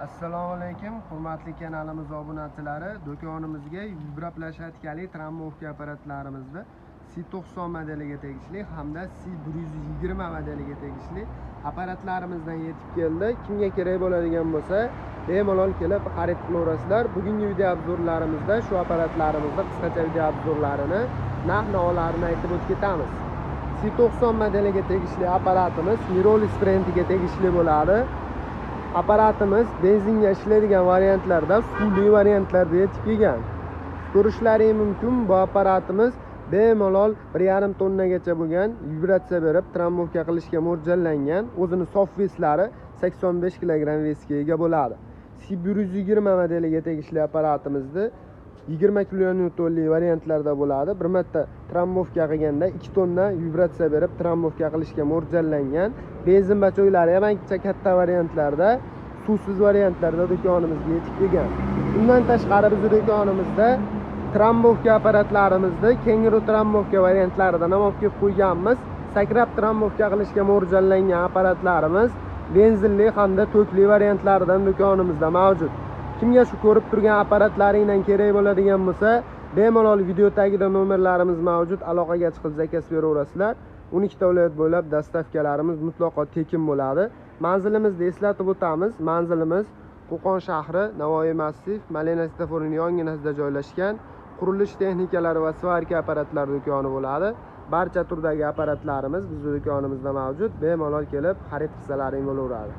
Assalomu alaykum, hurmatli kanalimiz obunachilari. Do'konimizga vibroplashadkali tramovka apparatlarimizni C90 modeliga tegishli hamda C120 modeliga tegishli apparatlarimizdan yetib keldi. Kimga kerak bo'ladigan bo'lsa, bemalol kelib xarid qilaverasizlar. Bugungi video obzorlarimizda shu apparatlarimizni qisqacha video obzorlarini, narx-navolarini aytib o'tib ketamiz. C90 modeliga tegishli apparatimiz Mirolis brendiga tegishli bo'ladi. Apparatimiz benzinga ishlaydigan variantlarda, suvli variantlarda yetib kelgan. Ko'rishlaring mumkin, bu apparatimiz bemalol 1,5 tonnagacha bo'lgan vibratsiya berib tramovka qilishga mo'ljallangan. O'zini sof veslari 85 kilogramm vesga ega bo'ladi. C120 modeliga tegishli apparatimizni 20 kilonewtonli variantlarda bo'ladi. Bir marta tramovka qilganda 2 tonna vibratsiya berib tramovka qilishga mo'ljallangan. Benzin bachoklari ham ancha katta variantlarda, suvsiz variantlarda do'konimizga yetib kelgan. Bundan tashqari bizning do'konimizda tramovka apparatlarimizni kenguru tramovka variantlaridan ham olib kelib qo'yganmiz. Sakrab tramovka qilishga mo'ljallangan apparatlarimiz benzinli hamda tokli variantlaridan do'konimizda mavjud. Kimga shu ko'rib turgan apparatlaringdan kerak bo'ladigan bo'lsa, bemalol video tagida nomerlarimiz mavjud, aloqaga chiqib zakaz beraverasizlar. 12 ta viloyat bo'ylab dastavkalarimiz mutlaqo tekin bo'ladi. Manzilimizni eslatib o'tamiz. Manzilimiz Qo'qon shahri, Navoiy massiv, Malina svetoforini yonginasida joylashgan qurilish texnikalari va svarka apparatlari do'koni bo'ladi. Barcha turdagi apparatlarimiz bizning do'konimizda mavjud. Bemalol kelib xarid qilsalaring bo'laveradi.